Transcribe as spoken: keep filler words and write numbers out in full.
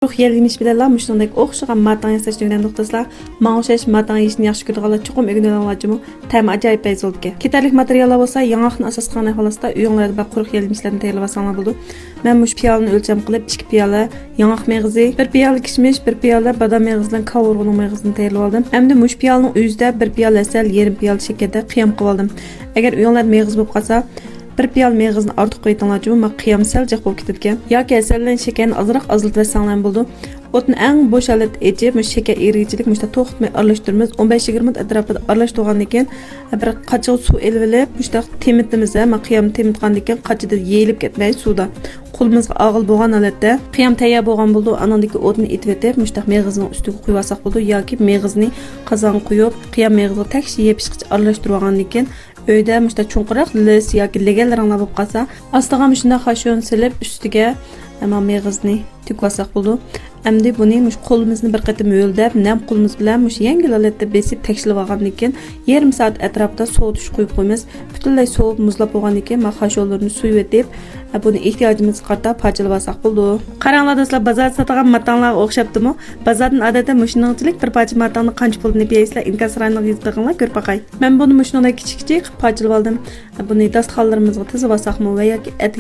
قۇرۇق يەل يېمىش بىلەنلا مۇشۇنىڭدەك ئوخشىغان ماتاڭ ياساشنى ئۆگەنەمدۇق دوستلار. ماڭا ئوخشاش ماتاڭ يېيىشنى ياخشى كۆرىدىغانلار چوقۇم ئۆگىنىۋالغانلارچۇمۇ؟ تەمى ئاجايىپ پەيز بولىدىكەن. كېتەرلىك ماتېرىياللار بولسا ياڭاقنى ئاساس قىلغان ئەھۋالدا ئۆيۈڭلاردا بار قۇرۇق يەل يېمىشلەرنى تەييارلىۋالساڭلار بولىدۇ. مەن مۇشۇ پىيالىنى ئۆلچەم قىلىپ، ئىككى پىيالە ياڭاق مېغىزى، بىر پىيالە كىشمىش، بىر پىيالە بادام مېغىزى بىلەن كاۋا ئۇرۇغىنىڭ مېغىزىنى تەييارلىۋالدىم. ئەمدى مۇشۇ پىيالىنىڭ ئۆزىدە بىر پىيالە ھەسەل، يېرىم پىيالە شېكەردە قىيام قىلىۋالدىم. ئەگەر ئۆيۈڭلاردا مېغىز بولۇپ قالسا، بىر پىيالە مېغىزنى ئارتۇق قويۇۋېتىڭلارچۇ، ما قىيام سەل جىق بولۇپ كېتىدىكەن. ياكى ھەسەل بىلەن شېكەرنى ئازراق ئازلىتىۋەتسەڭلارمۇ بولىدۇ. ئوتنى ئەڭ بوش ھالەتتە ئېچىپ، مۇشۇ شېكەر ئېرىگىچىلىك مۇشۇنداق توختىماي ئارىلاشتۇرىمىز. ئون بەش يىگىرمە مىنۇت ئەتراپىدا ئارىلاشتۇرغاندىن كېيىن، بىر قاچىغا سۇ ئېلىۋېلىپ، مۇشۇنداق تېمىتىمىز، ھە، ما قىيام تېمىتقاندىن كېيىن قاچىدىن يېيىلىپ كەتمەي سۇدا قولىمىزغا ئالغىلى بولغان ھالەتتە قىيام تەييار بولغان بولىدۇ. ئانىڭدىن كېيىن ئوتنى ئېتىۋېتىپ، مۇشۇنداق مېغىزنىڭ ئۈستىگە قۇيۇۋالساق بولىدۇ ياكى مېغىزنى قازانغا قۇيۇپ، قىيام مېغىزغا تەكشى يېپىشقىچە ئارىلاشتۇرۇۋالغاندىن كېيىن، ئۆيدە مۇشۇنداق چوڭقۇراق لىس ياكى لېگەنلىرىڭلار بولۇپ قالسا، ئاستىغا مۇشۇنداق خاشۇن سېلىپ، ئۈستىگە، ئەمما مېغىزنى تۆكۈۋالساق بولىدۇ. ئەمدى بۇنى مۇشۇ قولىمىزنى بىر قېتىم ھۆلدەپ، نەم قولىمىز بىلەن مۇشۇ يەڭگىل ھالەتتە بېسىپ تەكشىلىۋالغاندىن كېيىن، يېرىم سائەت ئەتراپىدا سوۋۇتۇش قويۇپ قويىمىز. پۈتۈنلەي سوۋۇپ، مۇزلاپ بولغاندىن كېيىن، ما خاشۇنلىرىنى سويۇۋېتىپ، بۇنى ئېھتىياجىمىزغا قارىتا پارچىلاپ ئالساق بولىدۇ. قاراڭلار دوستلار، بازاردا ساتىدىغان ماتاڭلارغا ئوخشاپتىمۇ؟ بازاردىن ئادەتتە مۇشۇنىڭچىلىك بىر پارچە ماتاڭنى قانچە پۇلدىن ئېلىپ يەيسىلەر؟ ئىنكاس رايونىغا يېزىپ بېقىڭلار، كۆرۈپ باقاي. مەن بۇنى مۇشۇنىڭدەك كىچىك كىچىك قىلىپ پارچىلىۋالدىم. بۇنى داستىخانلىرىمىزغا تىزىۋالساقمۇ ۋە ياكى ئەتىگەن